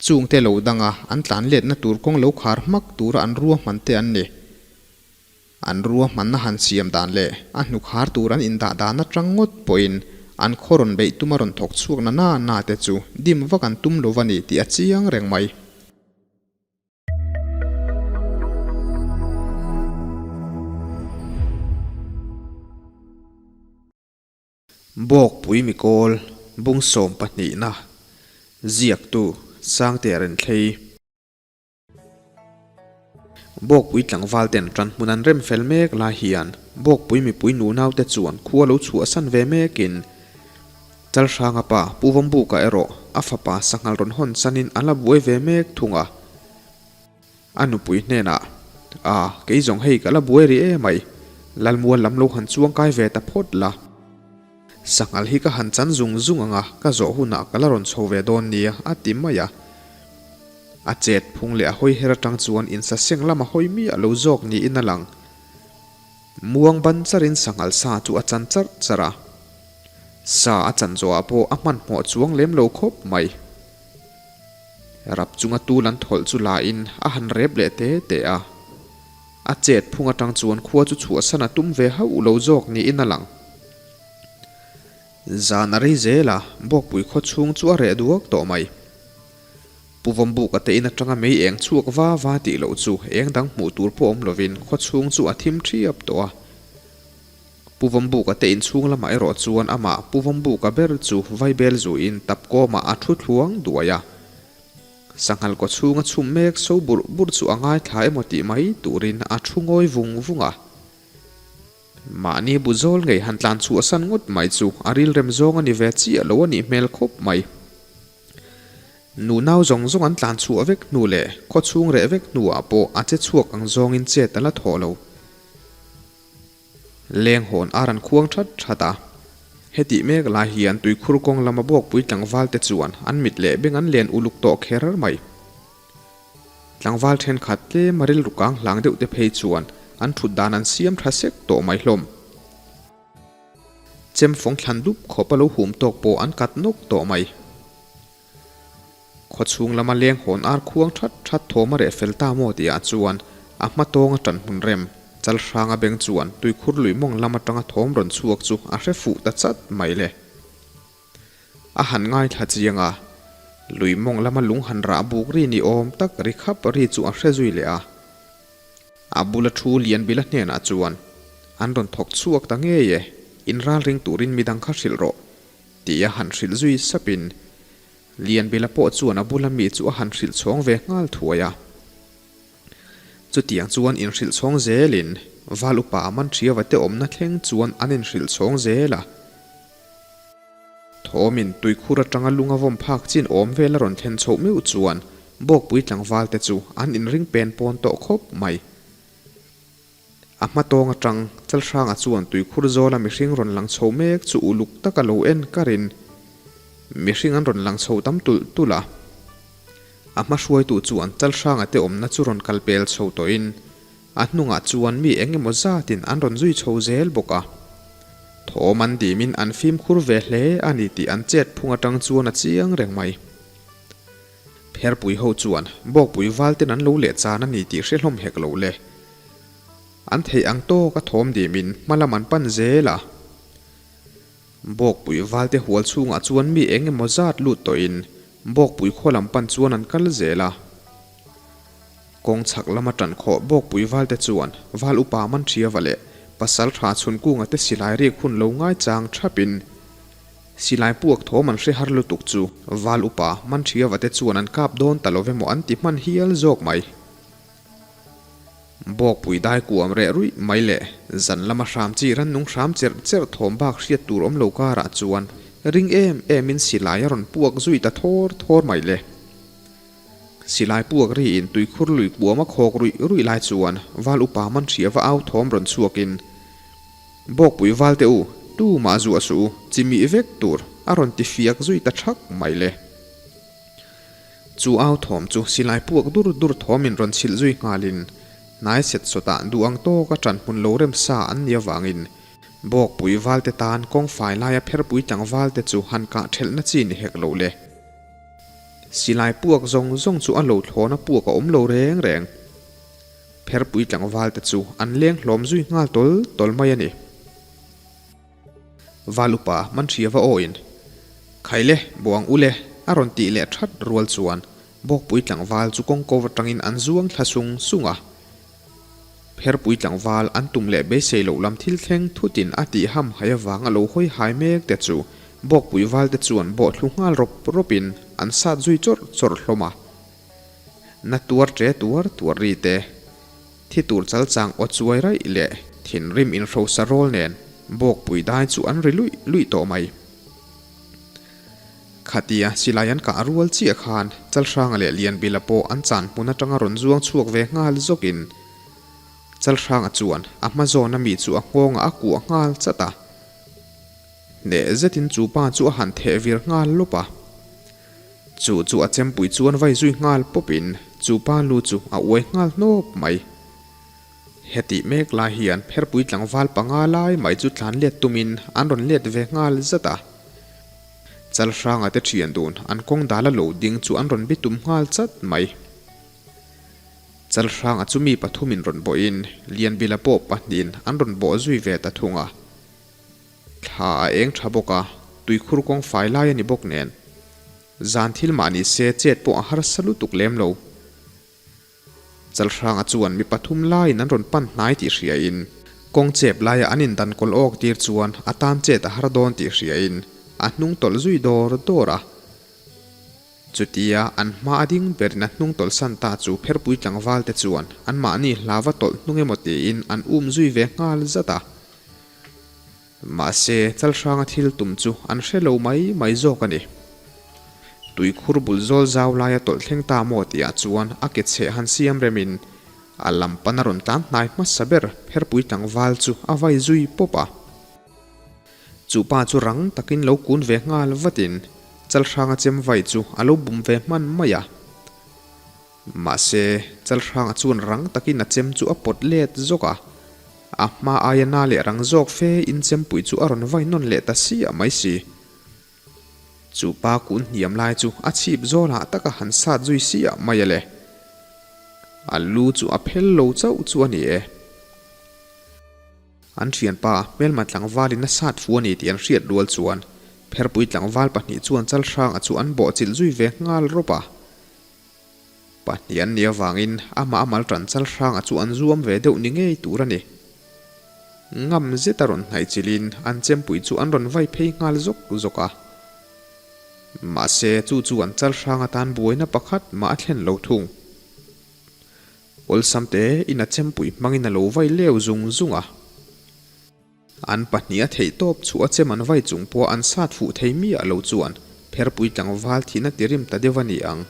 Chungte lo danga an tlan letna tur kawng lo khar hmak tura an ruahman te an ni. An ruahmanna han siam dan leh a hnukhar tur an indah dan atang ngawt pawhin an khaw rawn beih tuma rawn thawk chhuak na na na te chu dim vak an tum lo va ni tih a chiang reng mai. Bawkpui mikawl bung sawm pahnihna ziaktu Sangtea Renthlei. Bawkpui tlangval ten tan hmun an rem fel mek lai hian Bawkpui mipui nunaute chuan khua lo chhuahsan ve mekin Chalhranga pa Pu Vawmbuka erawh a fapa sanghal rawn hawn sanin a la buai ve mek thung a. A nupui hnenah, A, kei zawng hei ka la buai rih e mai, Lalmual lam lo han chuang kai ve ta phawt la. Sanghal hi ka han chan zung zung ang a, ka zawh hunah ka la rawn chho ve dawn nia, a ti mai a. A chet phung leh a hawi her atang chuan insaseng lama hawi miah lo zawk niin a lang. Muang ban charin sanghal sa chu a chan charh charh a. Sa a chan zawhah pawh a hmanhmawh chuang lem lo khawp mai. Rap chunga tul an thawlh chu la in a han rep leh te te a. A chet phung atang chuan khua chu chhuahsan a tum ve hauh lo zawk niin a lang. Zan a rei zel a, Bawkpui khaw chhung chu a reh duak tawh mai. Pu Vawmbuka te in atanga mei eng chhuak va va tih loh chu eng dang hmuh tur pawh awm lovin khaw chhung chu a thim thiap tawh a. Pu Vawmbuka te inchhung lamah erawh chuan amah Pu Vawmbuka ber chu vaibel zuiin tapkawmah a thu thluang duai a. Sanghal kaw chhunga chhum mek so burh burh chu a ngaithla emaw tih mai turin a thu ngawi vung vung a. Mahni bu zawl ngei han tlan chhuahsan ngawt mai chu a rilrem zawng a ni ve chiah lo a nih hmel khawp mai. Nunau zawng zawng an tlan chhuah vek hnu leh khaw chhung reh vek hnuah pawh a che chhuak ang zawngin chet a la thawh lo. Leng hawn ar an khuang that that a. Hetih mek lai hian tuikhur kawng lama buakpui tlangval te chuan an mit leh beng an len uluk tawh kher mai. Tlangval thenkhat tlem a rilru kang hlang deuh te phei chuan an thut dan an siam tha sek tawh mai hlawm. Chem fawng thlan dup khawp a lo hum tawk pawh an kat nawk tawh mai. Khawchhung lama leng hawn ar khuang that that thawm a reh fel ta maw tihah chuan a hma tawnga tan hmun rem, chal hranga beng chuan tuikhur lui mawng lam atanga thawm rawn chhuak chu a hre fuh ta chat mai le. A han ngaithla chiang a, lui mawng lama lung han rah buk ri ni awm tak ri khap ri chu a hre zui leh a. A bula thu Lianbila hnenah chuan, An rawn thawk chhuak ta ngei e, inralring turin midang kha hrilh rawh, Tih a han hrilh zui sapin Lianbila pawh chuan a bula mi chu a han hrilh chhawng ve nghal thuai a. Chutiang chuan inhrilh chhawng zelin Val upa Manhriava te awmna thleng chuan an inhrilh chhawng zel a. Thawmin tuikhur atanga lunga vawm phak chin awm vel a rawn thlen chhoh meuh chuan Bawkpui tlangval te chu an inring pen pawn tawh khawp mai. A hma tawng atang Chalhranga chuan tuikhur zawla mihring rawn lang chho mek chu uluk taka lo en karin mihring an rawn lang chho tam tulh tulh a. A hma hruaitu chuan Chalhranga te awmna chu rawn kal pel chho tawhin a hnungah chuan mi eng emaw zatin an rawn zui chho zel bawk a. Thawm an dimin an fimkhur ve hle a ni tih an chet phung atang chuan a chiang reng mai. Pherpui ho chuan Bawkpui valten an lo leh chan a ni tih hre hlawm hek lo le. An theih ang tawk a thawm dimin hma lam an pan zel a. Bawkpui valte hual chhungah chuan mi eng emaw zat lut tawhin Bawkpui khaw lam pan chuan an kal zel a. Kawng chhak lama tan khawh Bawkpui valte chuan Val upa Manhriava leh Pasal tha Chhunkunga te silai rik hun lo ngaichang thapin Silai puak thawm an hre har lutuk chu Val upa Manhriava te chuan an kap dawn ta love maw an ti hman hial zawk mai. Bawkpui dai kuam reh ruih mai leh zan lama hram chi rannung hram cherh cherh thawm bak hriat tur awm lo karah chuan ring em emin silai a rawn puak zui ta thawr thawr mai le. Silai puak riin tuikhur lui kuam a khawk ruih ruih lai chuan Val upa Manhriava au thawm rawn chhuakin Bawkpui valte u, tu mah zuah suh u, chi mih vek tur a rawn ti fiak zui ta thak mai le. Chu au thawm chu silai puak dur dur thawmin rawn chhilh zui nghalin hnai set sawtah duh ang tawka ṭan hmun lo rem sa an nih avangin Bawkpui valte tan kawng fai laia pherpui tlangvalte chu han kah ṭhelhna chi ni hek lo le. Silai puak zawng zawng chu a lo thlawn a puak a awm lo reng reng. Pherpui tlangval te chu an leng hlawm zui nghal tawl tawl mai a ni. Val upa Manhria va awin, Khaile, buang ule, a rawn tih leh that rual chuan Bawkpui tlangval chu kawngko atangin an zuang thla sung sung a. Pherpui tlangval an tum leh beisei loh lam thil thleng thutin a tih ham hai avang a lo hawi hai mek te chu Bawkpui val te chuan bawhthlu nghal rawp rawpin an sat zui chawrh chawrh hlawm a. Na tuar ṭe tuar tuar ri te, thi tur chal chang aw chuai raih leh thinrim inhrosa rawl nen Bawkpui dai chu an ri luih luih tawh mai. Khatia silai an kah rual chiah khan Chalhranga leh Lianbila pawh an chan hmun atanga rawn zuang chhuak ve nghal zawkin Chalhranga chuan a hma zawn ami chu a nghawngah a kuah nghal chat a. Hneh zetin chu pa chu a han theh vir nghal lawp a. Chu chu a chempui chuan vai zui nghal pawpin chu pa lu chu a uai nghal hnawp mai. Hetih mek lai hian pherpui tlangval panga lai mai chu tlan let tumin an rawn let ve nghal zat a. Chalhranga te thian dun an kawng dala lo ding chu an rawn bi tum nghal chat mai. Chalhranga chu mi pathumin rawn bawhin Lianbila pawh pahnihin an rawn bawh zui ve ta thung a. Thla a eng tha bawk a, tuikhur kawng fai lai a ni bawk nen. Zan thil mah ni se chet pawh a harsa lutuk lem lo. Chalhranga chuan mi pathum laiin an rawn pan hnai tih hriain, kawng chep laia an indan kawl awk tir chuan a tan chet a har dawn tih hriain a hnung tawlh zui dawr dawr a. Chutia an hma a ding berin a hnung tawlh san ta chu pherpui tlangval te chuan anmahni hlava tawlh hnung emaw tiin an um zui ve nghal zat a. Mahse, Chalhranga thil tum chu an hre lo mai mai zawk a ni. Tuikhur bul zawl zau laia tawlh thleng ta maw tihah chuan a ke chheh han siam remin a lam pan a rawn tlan hnai hmasa ber pherpui tlangval chu a vai zui pawp a. Chu pa chu rang takin lo kun ve nghal vatin Chalhranga chem vai chu a lo bum ve hman mai a. Mahse, Chalhranga chuan rang takin a chem chu a pawt let zawk a, a hma aia na leh rang zawk fe in chempui chu a rawn vai nawn leh ta siah mai si. Chu pa kun hniam lai chu a chhip zawlah tak a han sat zui siah mai a le. A lu chu a phel lo chauh chu a ni e. An thianpa hmelma tlangvalin a sat fu a ni tih an hriat rual chuan Pherpui tlangval pahnih chuan Chalhranga chu an bawhchilh zui ve nghal rawp a. Pahnih an nih avangin amah a mal tan chal hranga chu an zuam ve deuh ni ngei tur a ni. Ngam zet a rawn hnaih chilhin an chempui chu an rawn vai phei nghal zawk zawk a. Mahse chu chu an chal hrang atan buaina pakhat mah a thlen lo thung. Awlsam te in a chempui hmangin a lo vai leu zung zung a. An pahnih a theih tawp chu a chem an vai chung pawh an sat fuh thei miah lo chuan pherpui tlangval thihna ti rim ta deuh a ni ang.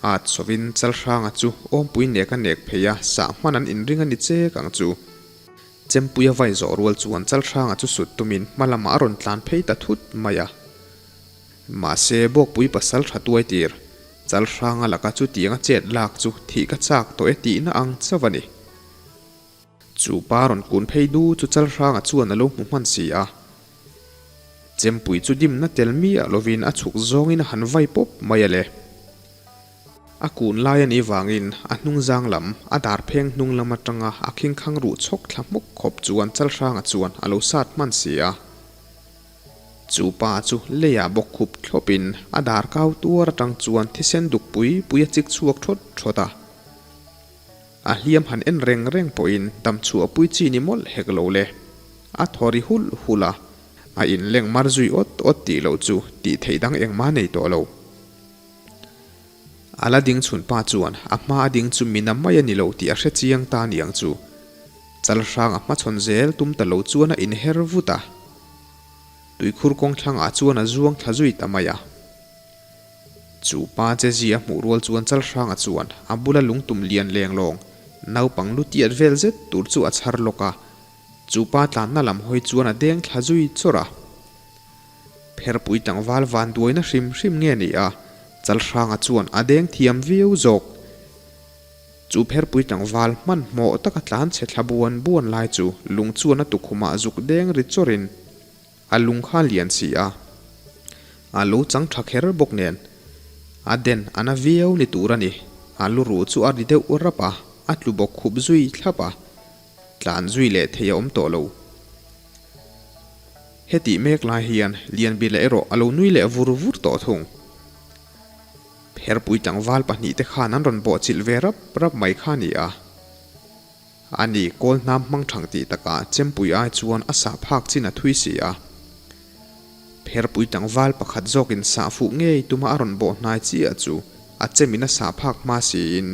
At chhovin Chalhranga chu awmpui nek a nek phei a, sah hman an inring a ni chek ang chu. Chempui a vai zawh rual chuan Chalhranga chu sut tumin hma lamah a rawn tlan phei ta thut mai a. Mahse Bawkpui pasal tha tuai tir, Chalhranga laka chutiang a chet lak chu thih ka chak tawh e tihna ang chauh a ni. Chu pa rawn kun phei du chu Chalhranga chuan a lo hmu hman si a. Chempui chu dimna tel miah lovin a chhuk zawngin a han vai pawp mai a le. A kun lai a nih vangin a hnung zang lam, a dar pheng hnung lam atanga a khingkhang ruh chhawk thla hmuk khawp chuan Chalhranga chuan a lo sat hman si a. Chu pa chu leiah bawk khup thlawpin a dar kau tuar atang chuan thisen duk pui pui a chik chhuak thawt thawt a. A hliam han en reng reng pawhin dam chhuah pui chi ni mawlh hek lo le. A thaw ri hulh hulh a, a inleng mar zui awt awt tih loh chu tih theih dang engmah nei tawh lo. A la ding chhun pa chuan a hma a ding chu mina mai a ni lo tih a hre chiang ta niang chu. Chalhrang a hmachhawn zel tum ta lo chuan a inher vut a. Tuikhur kawng thlangah chuan a zuang thla zui ta mai a. Chu pa che zia hmuh rual chuan Chalhranga chuan a bula lungtum lian leng lawng naupang lu tiat vel zet tur chu a chhar lawk a, chu pa tlanna lam hawi chuan a deng thla zui chawrh a. Pherpui tlangval van duaina hrim hrim nge ni a, Chalhranga chuan a deng thiam viau zawk. Chu pherpui tlangval hmanhmawh taka tlan chhe thla buan buan lai chu lung chuan a tukhumah zuk deng ri chawrhin, A lung kha lian si a, a lo chang tha kher bawk nen. A den a na viau ni tur a ni. A lu ruh chu a ri deuh rap a, a tlu bawk khup zui thlap a. Tlan zui leh thei a awm tawh lo. Hetih mek lai hian Lianbila erawh a lo nui leh vur vur tawh thung. Pherpui tlangval pahnihte khan an rawn bawhchilh ve rap rap mai kha a ni a. A ni, kawl hnam hmang thang tih takah chempui ai chuan a sah phak chin a thui si a. Pherpui tlangval pakhat zawkin sah fuh ngei tuma a rawn bawh hnai chiah chu a chemin a sah phak hma siin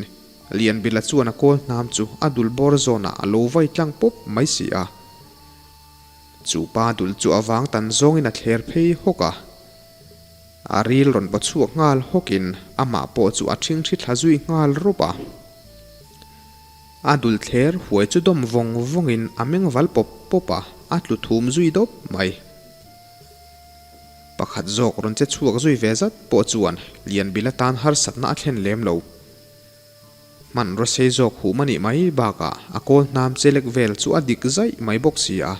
Lianbila chuan a kawl hnam chu a dul bawr zawnah a lo vai tlang pawp mai si a. Chu pa dul chu a vang tan zawngin a thler phei hawk a. A ril rawn baw chhuak nghal hawkin amah pawh chu a ṭhingṭhi thla zui nghal rawp a. A dul thler huai chu dawm vawng vawngin a meng val pawp pawp a, a tlu thum zui dawp mai. Pakhat zawk rawn che chhuak zui ve zat pawh chuan Lianbil atan harsatna a thlen lem lo. Hmanraw sei zawk hum a nih mai bakah a kawl hnam chelek vel chu a dik zaih mai bawk si a.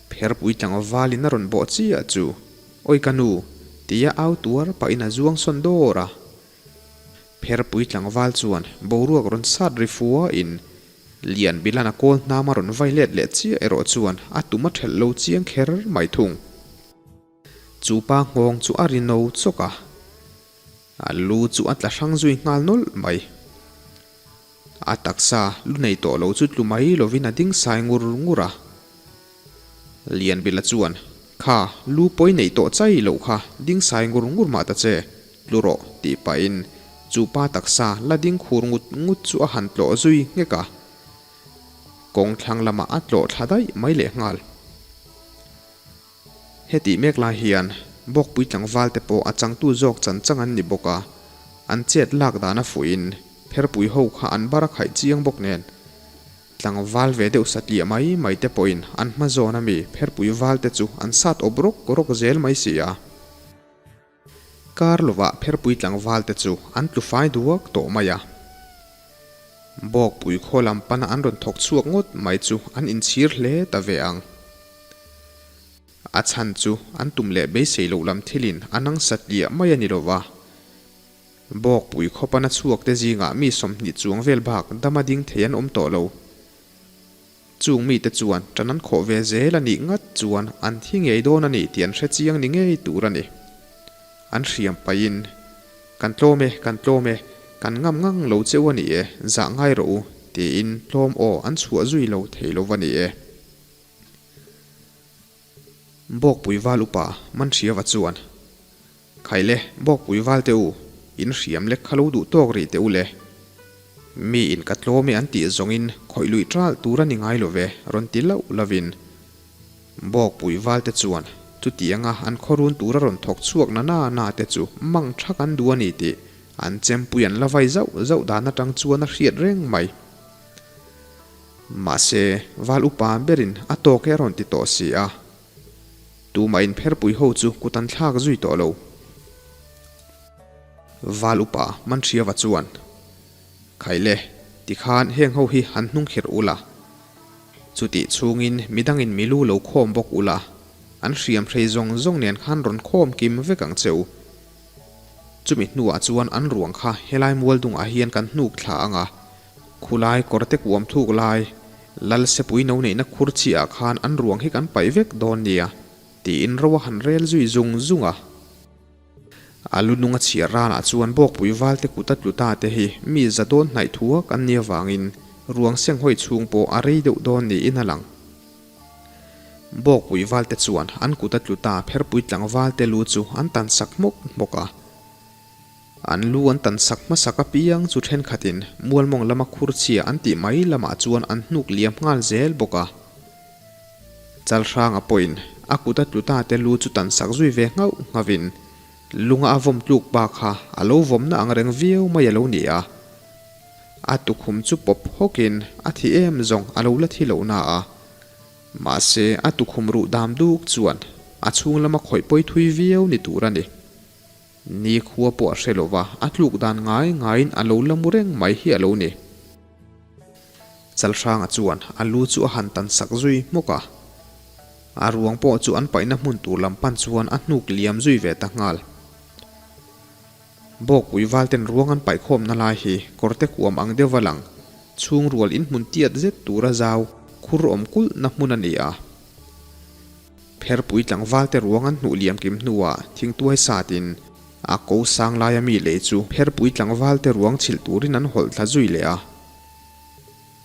Pherpui tlangvalin a rawn bawh chiah chu, Awi ka nu! tia au tuar pahin a zuang sawn dawr a. Pherpui tlangval chuan boruak rawn sat ri fuain Lianbilan a kawl hnam a rawn vai let leh chiah erawh chuan a tum a ṭhelh lo chiang kher mai thung. Chu pa nghawng chu a ri no chawk a, a lu chu a tla hrang zui nghal nawlh mai. A taksa lu nei tawh lo chu tlu mai lovin a ding sai ngur ngur a. Lianbila chuan, Kha, lu pawi neih tawh chai loh kha, ding sai ngur ngur mah ta che, tlu rawh, tih pahin chu pa taksa la ding khur ngut ngut chu a han tlawh zui nghek a. Kawng thlang lamah a tlawh thla daih mai lehnghal. Hetih mek lai hian Bawkpui tlangval te pawh a changtu zawk chan chang an ni bawk a, an chet lak dan a fuhin pherpui ho kha an bar a khaih chiang bawk nen. Tlangval ve deuh satliah mai mai te pawhin an hma zawn ami pherpui val te chu an sat awp rawk rawk zel mai si a. Kar lovah pherpui tlangval te chu an tlu fai duak tawh mai a. Bawkpui khaw lam pana an rawn thawk chhuak ngawt mai chu an inchhir hle ta ve ang. A chhan chu an tum leh beisei loh lam thilin a nang satliah mai a ni lova. Bawkpui khaw pana chhuak te zingah mi 20 chuang vel bak dama ding thei an awm tawh lo. Chung mite chuan ṭan an khawh ve zel a nih ngat chuan an thi ngei dawn a ni tih an hre chiang ni ngei tur a ni. An hriam pahin, Kan tlawm e, kan tlawm e, kan ngam ngang lo cheu a ni e, zah ngai rawh u, tiin tlawm aw an chhuah zui lo thei lo va ni e. Bawkpui val upa Manhriava chuan, Khaile, Bawkpui val te u, in hriam lek kha lo duh tawk rih teh u le. Mi in ka tlawm e an tih zawngin khawih luih ṭalh tur a ni ngai lo ve, rawn ti lauh lovin. Bawkpui val te chuan chutianga an khawrun tura rawn thawk chhuak na na na te chu mang ṭhak an duh a ni tih an chempui an la vai zauh zauh dan aṭang chuan a hriat reng mai. Mahse, val upa berin a tawk e a rawn ti tawh si a. Tumah inpherpui ho chu kut an thlak zui tawh lo. Val upa Manhriava chuan, Khaile, tikhan heng ho hi han hnung khirh ula. Chutih chhungin midangin mi lu lo khawm bawk ula, an hriam hrei zawng zawng nen khan rawn khawm kim vek ang che u. Chumi hnuah chuan an ruang kha helai mual dungah hian kan hnuk thla ang a, Khulai kawr te kuam thuk lai, Lal Sepui no neihna khur chhiah ah khan an ruang hi kan paih vek dawn nia, tiin ro a han rel zui zung zung a. A lu nung a chhiar ranah chuan Bawkpui valte kut a tlu ta te hi mi za dawn hnaih thuak an nih avangin ruang senghawi chhung pawh a rei deuh dawn niin a lang. Bawkpui valte chuan an kut a tlu ta pherpui tlangvalte lu chu an tan sak hmawk hmawk a. An lu an tan sak hmasak apiang chu thenkhatin mualmawng lama khur chhia an tih mai lamah chuan an hnuk liam nghal zel bawk a. Chalhranga pawhin a kut a tlu ta te lu chu tan sak zui ve nghauh nghavin lunga a vawm tluk pa kha a lo vawmna ang reng viau mai a lo ni a. A tukhum chu pawp hawkin a thi em zawng a lo la thi lo na a. Mahse a tukhum ruh dam duk chuan a chhung lama khawih pawi thui viau ni tur a ni. Ni khua pawh a hre lo va, a tluk dan ngai ngaiin a lo la mu reng mai hi a lo ni. Chalhranga chuan a lu chu a han tan sak zui hmawk a. A ruang pawh chu an paihna hmun tur lam pan chuan a hnuk liam zui ve ta nghal. Bawkpui valten ruang an paihkhawmna lai hi kawrte kuam ang deuh a lang, chhungrual inhmun tiat zet tura zau khur awm kulhna hmun a ni a. Pherpui tlangvalte ruang an hnuh liam kim hnuah thingtuai satin a ko sang laia mi lei chu pherpui tlangvalte ruang chhilh turin an hawlh thla zui leh a.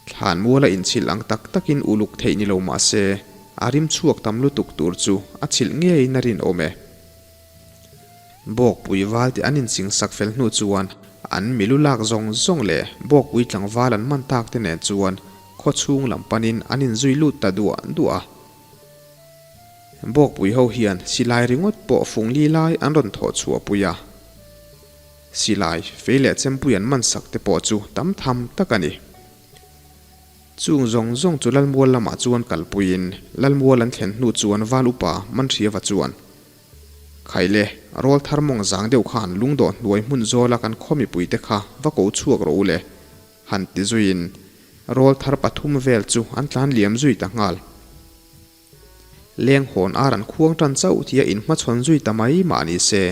Thlan muala inchhilh ang tak takin uluk theih ni lo mah se, a rim chhuak tam lutuk tur chu a chhilh ngeiin a rinawm e. Bawkpui valte an insing sak fel hnu chuan an milu lak zawng zawng leh bawkpui tlangval an man tak te nen chuan khaw chhung lam panin an inzui lut ta duah duah a. Bawkpui ho hian silai ringawt pawh fung li lai an rawn thawh chhuah pui a. Silai, fei leh chempui an man sak te pawh chu tam tham tak a ni. Chung zawng zawng chu Lalmual lamah chuan kalpuiin Lalmual an thlen hnu chuan Val upa Manhriava chuan, Khaile, rawl thar mawng zang deuh khan lungdawh hnuai hmun zawla kan khaw mipuite kha va ko chhuak rawh u le, han ti zuiin rawl thar pathum vel chu an tlan liam zui ta nghal. Leng hawn ar an khuang tan chauh tia inhmachhawn zui ta mai mah ni se.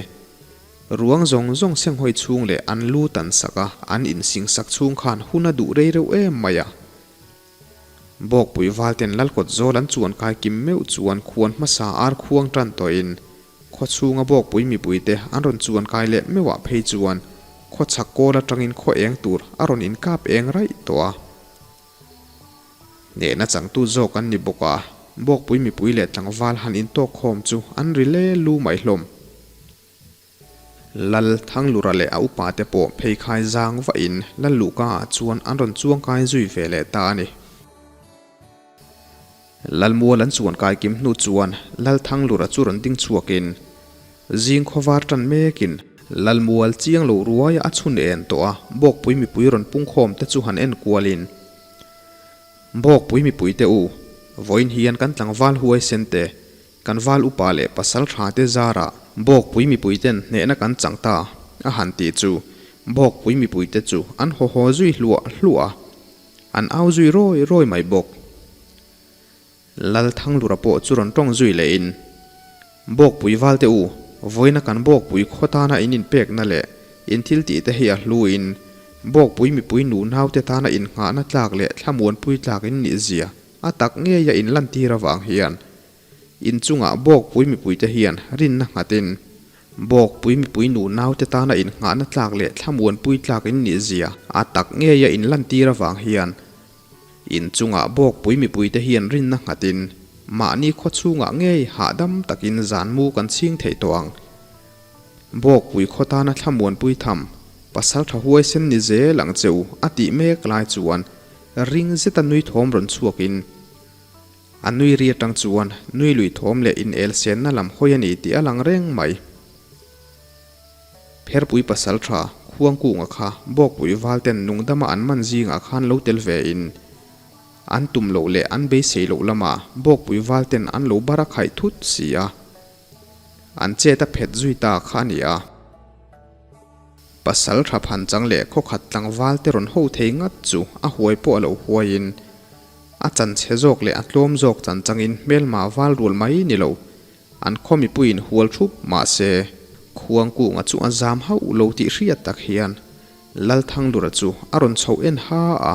Ruang zawng zawng senghawi chhung leh an lu tan sak a, an insing sak chhung khan hun a duh rei reuh em mai a. Bawkpui valten Lalkawt zawl an chuan kai kim meuh chuan khuan hmasa ar khuang tan tawhin khaw chhunga Bawkpui mipuite an rawn chuan kai leh meuhah phei chuan khaw chhak kawl atangin khaw eng tur a rawn inkap eng raih tawh a. Hnehna changtu zawk an ni bawk a, Bawkpui mipui leh tlangval han intawk khawm chu an ri le lu mai hlawm. Lal Thanglura leh a upa te pawh pheikhai zang vahin Lal Luhka ah chuan an rawn chuangkai zui ve leh ta a ni. Lalmual an chuan kai kim hnu chuan Lal Thanglura chu rawn ding chhuakin zing khawvar tan mekin Lalmual chiang lo ruaia a chhun en tawh a, Bawkpui mipui rawn pungkhawm te chu han en kualin, Bawkpui mipui te u, vawiin hian kan tlangval huaisen te, kan val upa leh pasal tha te zarah Bawkpui mipui ten hnehna kan chang ta a han tih chu Bawkpui mipui te chu an haw haw zui hluah hluah a, an au zui rawi rawi mai bawk. Lal Thanglura pawh chu rawn tawng zui lehin, Bawkpui valte u, vawiina kan Bawkpui khaw tana in inpekna leh in thil tih te hi a hluin, Bawkpui mipui nu naute tana innghahna tlak leh thlamuanpui tlak in nih zia a tak ngeia in lantir avang hian in chungah Bawkpui mipuite hian rinna nghatin Bawkpui mipui nu naute tana innghahna tlak leh thlamuanpui tlak in nih zia a tak ngeia in lantir avang hian In chungah Bawkpui mipuite hian rinna nghatin mahni khaw chhungah ngei hahdam takin zan mu kan chhing theih tawh ang. Bawkpui khaw tana thlamuanpui tham, pasal tha huaisen ni zel ang che u a tih mek lai chuan ring zeta nui thawm rawn chhuakin a nui ri atang chuan nui lui thawm leh inel senna lam hawi a ni tih a lang reng mai. Pherpui pasal tha Khuangkunga kha Bawkpui valten nungdama an man zingah khan lo tel ve in, an tum loh leh an beisei loh lamah Bawkpui valten an lo bar a khaih thut si a, an chet a phet zui ta kha a ni a. Pasal tha phanchang leh khawkhat tlangval te rawn ho thei ngat chu a huai pawh a lo huaiin, a chanchhe zawk leh a tlawm zawk chanchangin hmelma val rual mai ni lo. An khaw mipuiin hual thup mah se, Khuangkunga chu a zam hauh lo tih hriat tak hian Lalthanglura chu a rawn chhoh en ha a.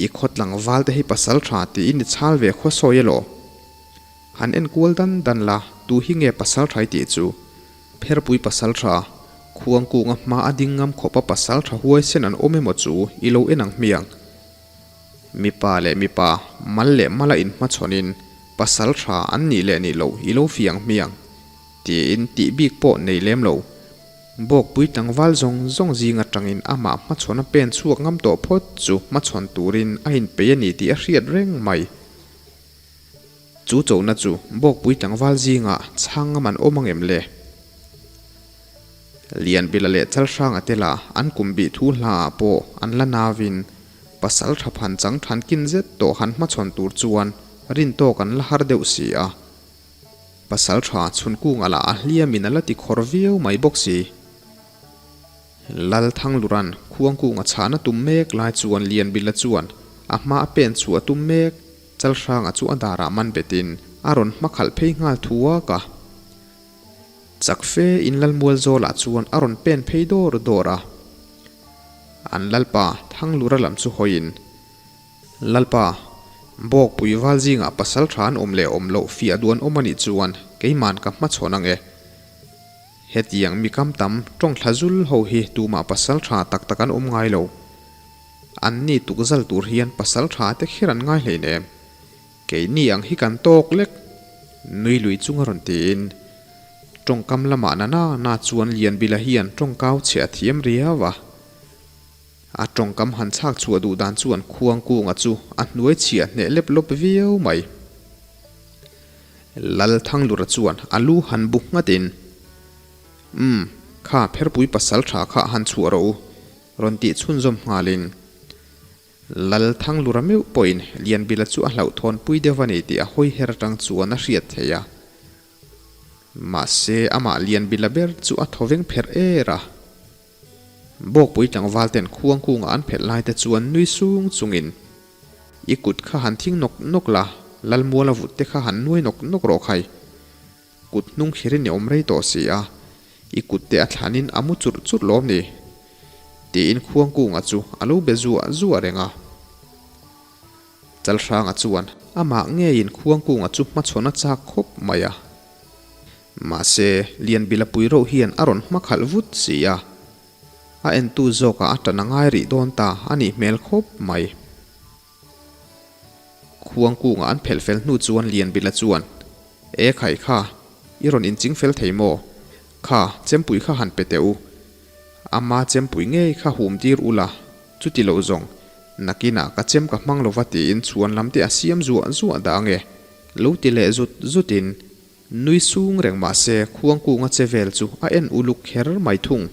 I khaw tlangval te hi pasal tha tiin i chhal ve khaw sawi elaw? Han en kual dan dan la, tu hi nge pasal tha i tih chu? Pherpui pasal tha, Khuangkunga hma a ding ngam khawpa pasal tha huaisen an awm emaw chu i lo en ang hmiang. Mipa leh mipa, mal leh mala inhmachhawnin pasal tha an nih leh nih loh i lo fiang hmiang, tiin tih bik pawh nei lem lo. Bawkpui tlangval zawng zawng zing atangin amah hmachhawn a pen chhuak ngam tawh phawt chu hmachhawn turin a inpeih a ni tih a hriat reng mai. Chu chona chu Bawkpui tlangval zingah chhang ngam an awm angem le? Lianbila leh Chalhranga te lah an kum bih thu hlaah pawh an la navin pasal tha phan chang than kin zet tawh han hmachhawn tur chuan rin tawk an la har deuh si a. Pasal tha chhunkunga lah a hliamin a la ti khawr viau mai bawk si. Lal Thangluran Khuangkunga chhahna tum mek lai chuan Lianbila chuan a hma a pen chhuah a tum mek. Chalhranga chu a darah man betin a rawn hmakhalh phei nghal thuak a. Chak fe in Lalmual zawlah chuan a rawn pen phei dawr dawr a. An Lalpa Thanglura lam chu hawiin, Lalpa, Bawkpui val zingah pasal tha an awm leh awm loh fiah duh an awm a nih chuan keiman ka hmachhawn ang e. Hetiang mi kam tam tawng thla zul ho hi tumah pasal tha tak tak an awm ngai lo. An ni tukzal tur hian pasal tha te kher an ngai hleinem. Keini ang hi kan tawk lek. Nui lui chunga rawn tiin tawngkam lamah na na na chuan Lianbila hian tawngkau chhe a thiam riau a. A tawngkam han chhak chhuah duh dan chuan Khuangkunga chu a hnuai chhiah hneh lep lawp viau mai. Lal Thanglura chuan a lu han bu nghatin, Umm, kha pherpui pasal tha kha han chhuah rawh u, rawn tih chhunzawm nghalin. Lal Thanglura meuh pawhin Lianbila chu a hlauhthawnpui deuh a ni tih a hawi her atang chuan a hriat theih a. Mahse, amah Lianbila ber chu a thawveng pherh er a. Bawkpui tlangval ten khuang kungah an phelh lai te chuan nui sung chungin, I kut kha han thing nawk nawk la, Lalmuala vut te kha han nuai nawk nawk rawh khai. Kut hnung khirin i awm rei tawh si a, i kut te a thlanin a mu churh churh lawm ni? Tiin khuang kungah chu a lo be zuah zuah reng a. Chalhranga chuan amah ngeiin Khuangkunga chu hmachhawn a chak khawp mai a. Mahse, Lianbila pui reuh hian a rawn hmakhalh vut si a. A entu zawkah a tan a ngai rih dawn ta a nih hmel khawp mai. Khuangkunga an phelh fel hnu chuan Lianbila chuan, E khai kha, i rawn inching fel thei maw? Kha, chempui kha han pe teh u. Ama chempui ngei kha hum tir ula, chuti lo zawng, nakinah ka chem ka hmang lova tiin chhuan lam te a siam zuah zuah dah ange, lo ti leh zut zutin nui sung reng mah se Khuangkunga che vel chu a en uluk kher mai thung.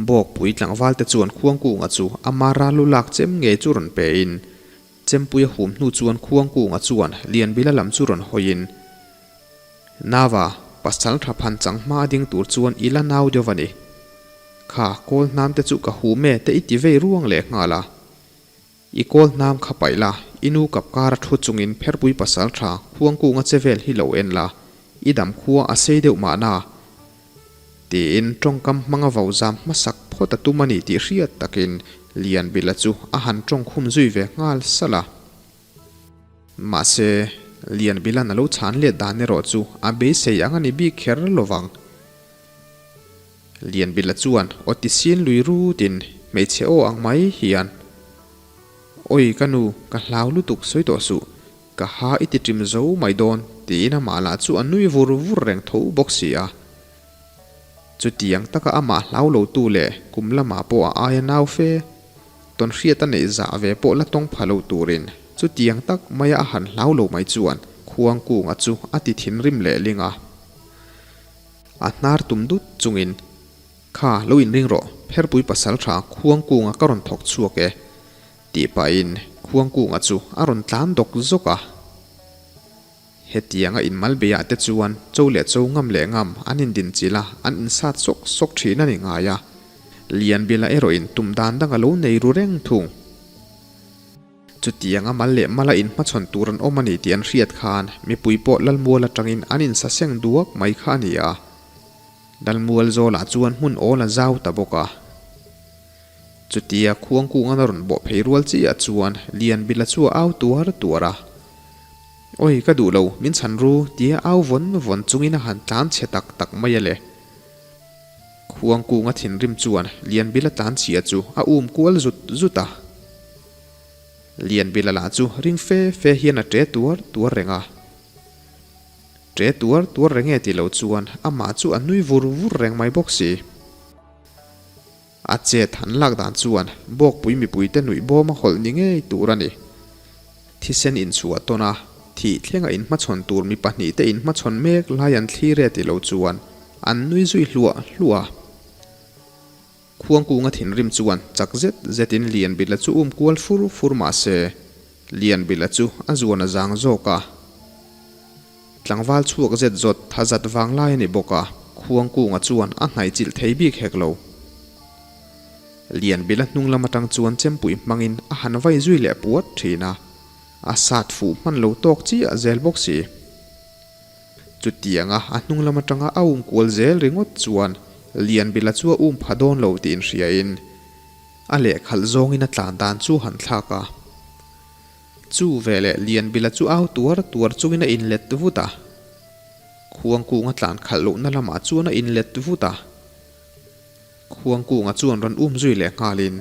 Bawkpui tlangval te chuan Khuangkunga chu ama ral lu lak chem ngei chu rawn pein, chempui a hum hnu chuan Khuangkunga chuan Lianbila lam chu rawn hawiin, Nava, pasal tha phan chang hma a ding tur chuan i la nau deuh a ni. Kha, kawl hnam te chu ka hum e te i ti vei ruang leh nghal a. I kawl hnam kha paih la, i nu kap kar a thu chungin pherpui pasal tha khuangkunga che vel hi lo en la, i dam khua a sei deuh mahna. Tiin tawngkam hmanga vo zam hmasak phawt a tum a ni tih hriat takin Lianbila chu a han tawngkhum zui ve nghal salh a. Mahse, Lianbilan a lo chhan let dan erawh chu a beisei ang a ni bik kher lo vang. Lianbila chuan aw ti sin lui rutin hmeichhe aw ang mai hian, Awi ka nu, ka hlau lutuk sawi tawh suh, ka ha i ti ṭim zo mai dawn tiin amah lah chu a nui vur vur reng tho bawk si a. Chutiang taka amah hlau lotu leh kum lamah pawh a aia nau fe. Tawnhriat a neih zah ve pawh la tawng pha lo turin chutiang tak maia a han hlau lo mai chuan Khuangkunga chu a ti thinrim leh ling a. A hnar tum dut chungin, Kha, lo inring rawh, Pherpui pasal tha Khuangkunga ka rawn thawk chhuak e, tih pahin Khuangkunga chu a rawn tlan dawk zawk a. Hetianga inmal beiah te chuan cho leh cho ngam leh ngam an indinchilh a, an insat sawk sawk thin a ni ngai a. Lianbila erawhin tum dan dang a lo nei ru reng thung. Chutianga mal leh mala inhmachhawn tur an awm a ni tih an hriat khan mipui pawh Lalmual atangin an insaseng duak mai kha a ni a. Lalmual zawlah chuan hmun awl a zau ta bawk a. Chutia khuangkungan a rawn bawh phei rual chiah chuan Lianbila chu a au tuar tuar a. Awi ka duh lo, min chhan ru, tia au vawn vawn chungin a han tlan chhe tak tak mai a le. Khuangkunga thinrim chuan Lianbila tlan chhia chu a um kual zut zut a. Lianbila lah chu ring fe fe hian a ṭe tuar tuar reng a. Ṭe tuar tuar reng e ti lo chuan amah chu a nui vur vur reng mai bawk si. A chet han lak dan chuan Bawkpui mipuite nuih bawm a hawlh ni ngei tur a ni. Thisen inchhuah tawn a, thih thlenga inhmachhawn tur mi pahnihte inhmachhawn mek lai an thlir e ti lo chuan an nui zui hluah hluah a. Khuangkunga thinrim chuan chak zet zetin Lianbila chu um kual fur fur mah se, Lianbila chu a zuan a zang zawk a. Tlangval chhuak zet zawt tha zat vang lai a ni bawk a, Khuangkunga chuan a hnaihchilh thei bik hek lo. Lianbila hnung lam atang chuan chempui hmangin a han vai zui leh puat thin a, a sat fuh hman lo tawk chiah zel bawk si. Chutianga a hnung lam atanga a um kual zel ringawt chuan Lianbila chu a um pha dawn lo tih inhriain a lehkhalh zawngin a tlan dan chu han thlak a. Chu veleh Lianbila chu au tuar tuar chungin a inlet vut a. Khuangkunga tlan khalh lohna lamah chuan a inlet vut a. Khuangkunga chuan rawn um zui leh nghalin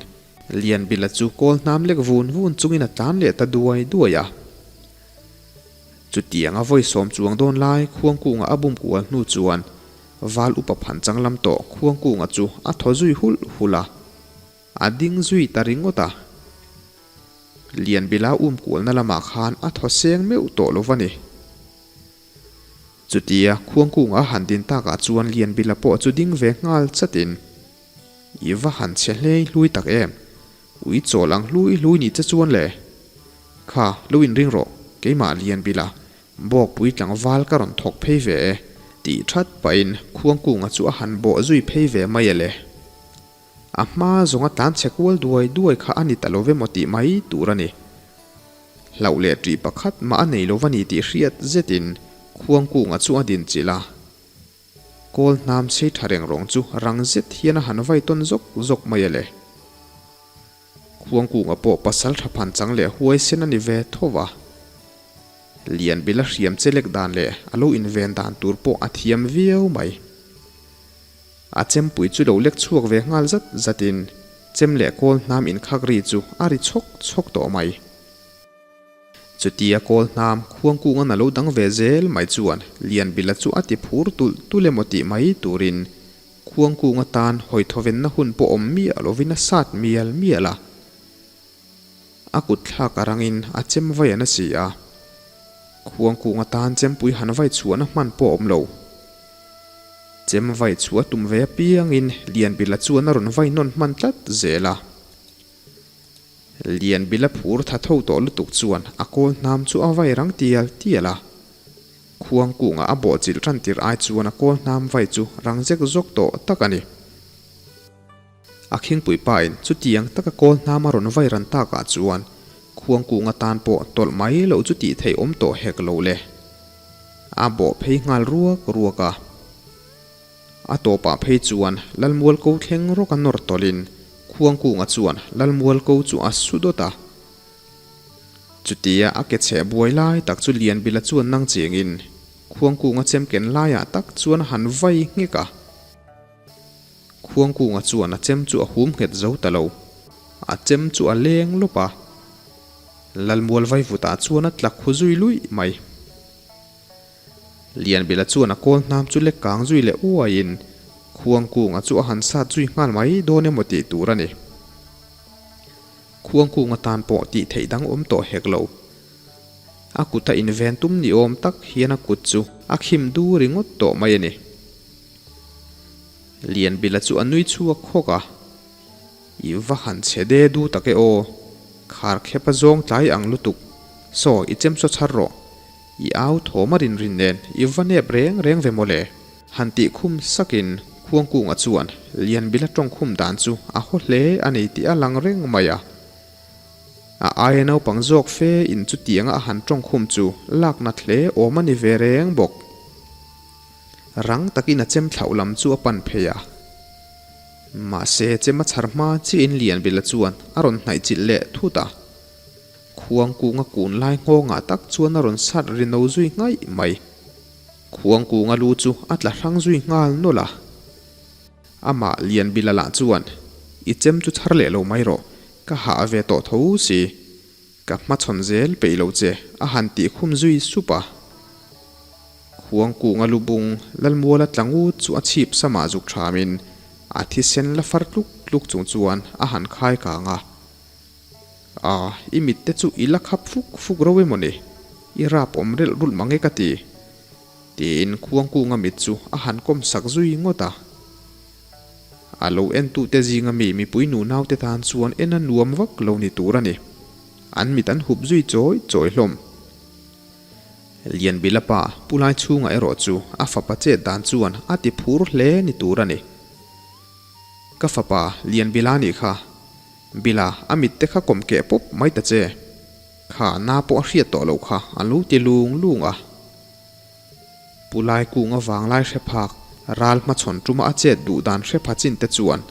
Lianbila chu kawl hnam lek vun vun chungin a tlan leh ta duai duai a. Chutianga vawi sawm chuang dawn lai Khuangkunga a bum kual hnu chuan Val upa phan chang lam tawh Khuangkunga chu a thaw zui hulh hulh a. A ding zui ta ringawt a. Lianbila um kualna lamah khan a thaw seng meuh tawh lo va ni. Chutia Khuangkunga a han din takah chuan Lianbila pawh chu ding ve nghal chatin, I va han chhe hlei hlui tak em? Ui chawl ang hlui hlui ni che chuan le? Kha, lo inring rawh, keimah Lianbila, Bawkpui tlangval ka rawn thawk phei ve e, tih that pahin Khuangkunga chu a han bawh zui phei ve mai a le. A hma zawnga tlan chhe kual duai duai kha a ni ta lo ve maw tih mai tur a ni. Hlauh leh ṭih pakhat mah a nei lo va ni tih hriat zetin Khuangkunga chu a din chilh a. Kawl hnam sei ṭha reng rawng chu rang zet hian a han vai tawn zawk zawk mai a le. Khuangkunga pawh pasal ṭha phan chang leh huaisen a ni ve tho va. Lianbila hriam che lek dan leh a lo inven dan tur pawh a thiam viau mai. A chempui chu lo lek chhuak ve nghal zat zatin chem leh kawl hnam inkhak ri chu a ri chhawk chhawk tawh mai. Chutia kawl hnam khuangkunga na lo dang ve zel mai chuan Lianbila chu a ti phur tulh tulh emaw tih mai turin khuangkunga tan hawi thawvenna hun pawh awm miah lovin a sat mial mial a. A kut thlak a rangin a chem vai a na si a. Khuangkunga tan chempui han vai chhuahna hman pawh a awm lo. Chem vai chhuah a tum ve apiangin Lianbila chuan a rawn vai nawn hman tlat zel a. Lianbila phur tha tho tawh lutuk chuan a kawl hnam chu a vai rang tial tial a. Khuangkunga a bawhchilh tan tir ai chuan a kawl hnam vai chu rang zek zawk tawh tak a ni. A khingpui pain chutiang taka kawl hnam a rawn vai ran takah chuan Khuangkung atan pawh tawlh mai loh chu tih theih awm tawh hek lo le. A bawh phei nghal ruak ruak a. A tawpah phei chuan Lalmual ko thleng rawk a nawr tawlhin Khuangkunga chuan Lalmual ko chu a su dawt a. Chutia a ke chheh buai lai tak chu Lianbila chuan nang chengin Khuangkunga chemken laiah tak chuan a han vai nghek a. Khuangkunga chuan a chem chu a hum nghet zo ta lo. A chem chu a leng lawp a. Lalmual vaivutah chuan a tla khu zui luih mai. Lianbila chuan a kawl hnam chu lek kang zui leh uaiin Khuangkunga chu a han sat zui nghal mai dawn emaw tih tur a ni. Khuangkunga tan pawh tih theih dang awm tawh hek lo. A kut a inven tum ni awm tak hian a kut chu a khim du ringawt tawh mai a ni. Lianbila chu a nui chhuak khawk a, I va han chhe de du tak e aw, khar khep a zawng tlai ang lutuk, saw i chem saw chhar rawh, i au thawm a rin rin nen i va nep reng reng ve mawle. Han tih khum sakin Khuangkunga chuan Lianbila tawng khum dan chu a haw hle a ni tih a lang reng mai a. A aia naupang zawk fe in chutianga a han tawng khum chu lak nat hle awm a ni ve reng bawk. Rang takin a chem thlauh lam chu a pan phei a. Mahse, chem a chhar hma chiahin Lianbila chuan a rawn hnaih chilh leh thut a. Khuangkunga kun lai nghawngah tak chuan a rawn sat ri no zui nghaih mai. Khuangkunga lu chu a tla hrang zui nghal nawlh a. Amah Lianbila lah chuan, I chem chu chhar leh lo mai rawh, ka hah ve tawh tho si. Ka hmachhawn zel peih lo che, a han tih khum zui sup a. Khuangkunga lubung Lalmuala tlangut chu a chhip samah zuk thamin a thisen la far tluk tluk chung chuan a han khai kang a. A, i mit te chu i la khap fuk fuk ro emaw ni? I rap awm relh rulh mang e ka ti. Tiin Khuangkunga mit chu a han kawm sak zui ngawt a. A lo entute zinga mi mipui nunaute tan chuan en a nuam vak lo ni tur a ni. An mit an hup zui chawi chawi hlawm. Lianbila pa Pu Laichhunga erawh chu a fapa chet dan chuan a ti phur hle ni tur a ni. Ka fapa Lianbila nih kha, Bila a mit te kha kawm keh pawp mai ta che. Kha na pawh a hriat tawh loh kha a lo ti lung lung a. Pu Laikunga vanglai hre phak, ral hmachhawn tuma a chet duh dan hre pha chin te chuan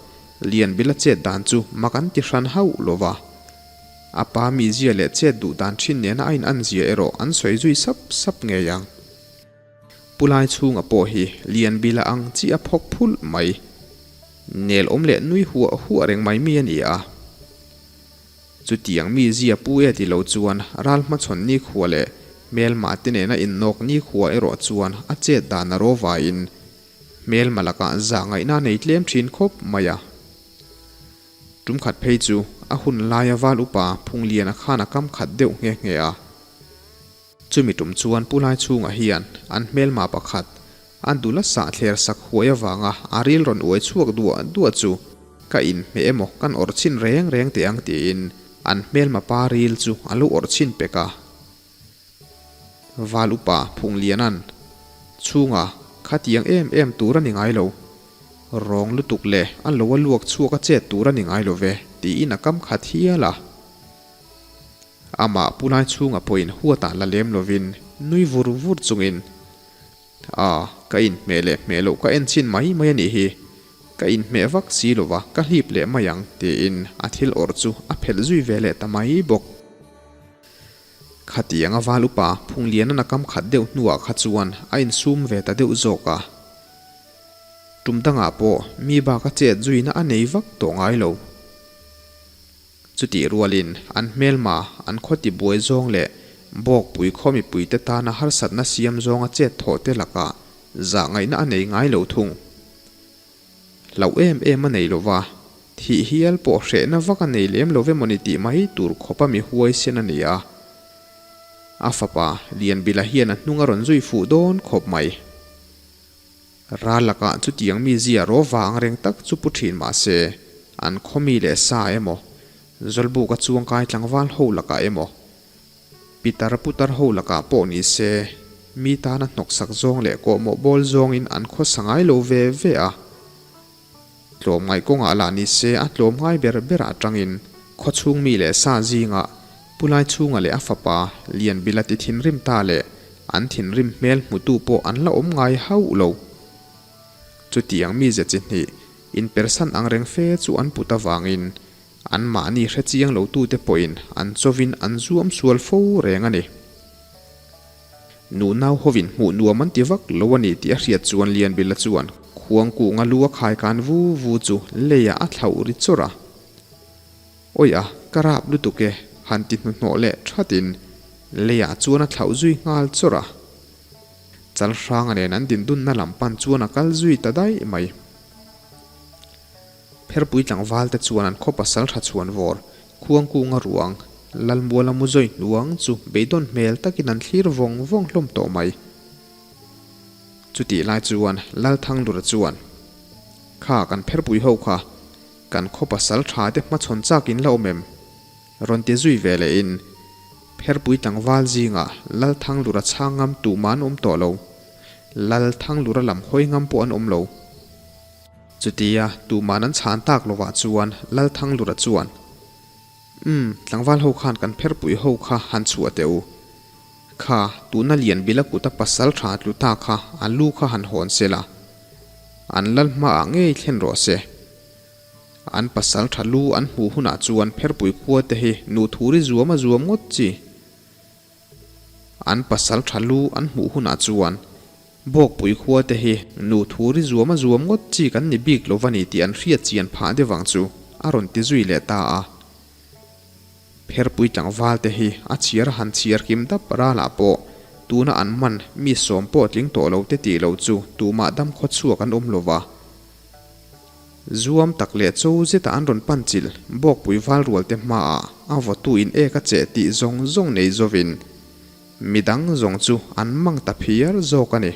Lianbila chet dan chu mak an ti hran hauh lo va. A pa mizia leh chet duh dan thin nena a in zia erawh an sawi zui sap sap ngei ang. Pu Laichhunga pawh hi Lianbila ang chi a phawk phulh mai. Nel awm leh nui huah huah reng mai mi a ni a. Chutiang mi zia pu e ti lo chuan ral hmachhawn nikhua leh hmelma te nena innawk nikhua erawh chuan a chet dan a ro vaiin hmelma lakah zah ngaihna a nei tlem thin khawp mai a. Tum khat phei chu a hun laia val upa Phungliana khan a kam khat deuh nghe nghe a. Chumi tum chuan Pu Laichhunga hian an hmelma pakhat a dul a sah thler sak huai avanga a ril rawn uai chhuak duah duah chu ka inhmeh emaw kan awrh chhin reng reng teh ang tiin an hmelma pa ril chu a lo awrh chhin pek a. Val upa Phungliana'n chhunga khatiang em em tur a ni ngai lo, rawng lutuk leh a lo a luak chhuak a chet tur a ni ngai lo ve tiin a kam khat hial a. Amah pu lai chhunga pawhin huatah la lem lovin nui vur vur chungin, A, ka inhmeh leh hmeh loh ka en chhin mai mai a nih hi. Ka inhmeh vak si lova ka hlip leh mai ang, tiin a thil awrh chu a phelh zui ve leh ta mai bawk. Khatianga val upa Phungliana'n a kam khat deuh hnuah kha chuan a insum ve ta deuh zawk a. Tum dangah pawh mi bak a chet zuina a nei vak tawh ngai lo. Chutih rualin an hmelma, an khaw tibuai zawng leh Bawkpui khaw mipuite tana harsatna siam zawnga chet thawh te lakah zah ngaihna a nei ngai lo thung. Hlauh em em a nei lo va, thih hial pawh hrehna vak a nei lem lo ve mawni tih mai tur khawpa mi huaisen a ni a. A fapa Lianbila hian a hnung a rawn zui fuh dawn khawp mai. Ral lakah chutiang mi zia ro vang reng tak chu pu thin mah se, an khaw mi leh sa emaw, Zawlbuka chuangkai tlangval ho lakah emaw, pitar putar ho lakah pawh ni se, mi tana hnawksak zawng leh kawhmawh bawl zawngin an khawsa ngai lo ve ve a. Tlawmngaih kawngah lah ni se a tlawm ngai ber berah atangin khawchhung mi leh sa zingah Pu Laichhunga leh a fapa Lianbila ti thinrim ta leh an thinrim hmel hmutu pawh an la awm ngai hauh lo. Chutiang mize chi hnih inpersan ang reng fe chu an put avangin anmahni hrechiang lotute pawhin an chawvin an zuam sual fo reng a ni. Nu nau hovin hmuh nuam an ti vak lo a ni tih a hriat chuan Lianbila chuan khuangkunga lu a khai kan vu vu chu leiah a thlauh ri chawrh a. Awi a, ka rap lutuk e, han ti hnuhnawh leh thatin leiah chuan a thlauh zui nghal chawrh a. Chalhranga nen an dindunna lam pan chuan a kal zui ta daih mai. Pherpui tlangval te chuan an khaw pasal tha chhuan vawr, Khuangkunga ruang, Lalmuala mu zawi hnuang chu beidawn hmel takin an thlir vawng vawng hlawm tawh mai. Chutih lai chuan Lalthanglura chuan, Kha kan pherpui ho kha, kan khaw pasal tha te hmachhawn chak in la awm em? Rawn ti zui ve leh in, Pherpui tlangval zingah Lalthanglura chhang ngam tuhmah an awm tawh lo. Lalthanglura lam hawi ngam pawh an awm lo. Chutia tuman an chhan tak lovah chuan Lalthanglura chuan, Umm, tlangval ho khan kan pherpui ho kha han chhuah teh u. Kha, tuna Lianbila kuta pasal tha tlu ta kha a lu kha han hawn se la. An lal hmaah ngei thlen rawh se. An pasal tha lu an hmuh hunah chuan pherpui khua te hi nu thuri zuam a zuam ngawt chi. An pasal tha lu an hmuh hunah chuan Bawkpui khua te hi nu thu ri zuam a zuam ngawt chi kan ni bik lo va ni tih an hriat chian phah deuh ang chu a rawn ti zui leh ta a. Pherpui tlangval te hi a chhiar a han chhiar kim dap ralah pawh tuna an man mi sawm pawh tling tawh lo te tih lo chu tumah dam khaw chhuak an awm lo va. Zuam tak leh cho zeta an rawn pan chilh Bawkpui val rual te hmaah a vawtu in ek a cheh tih zawng zawng nei zawin Midang zawng chu an mang ta phiar zawk a ni.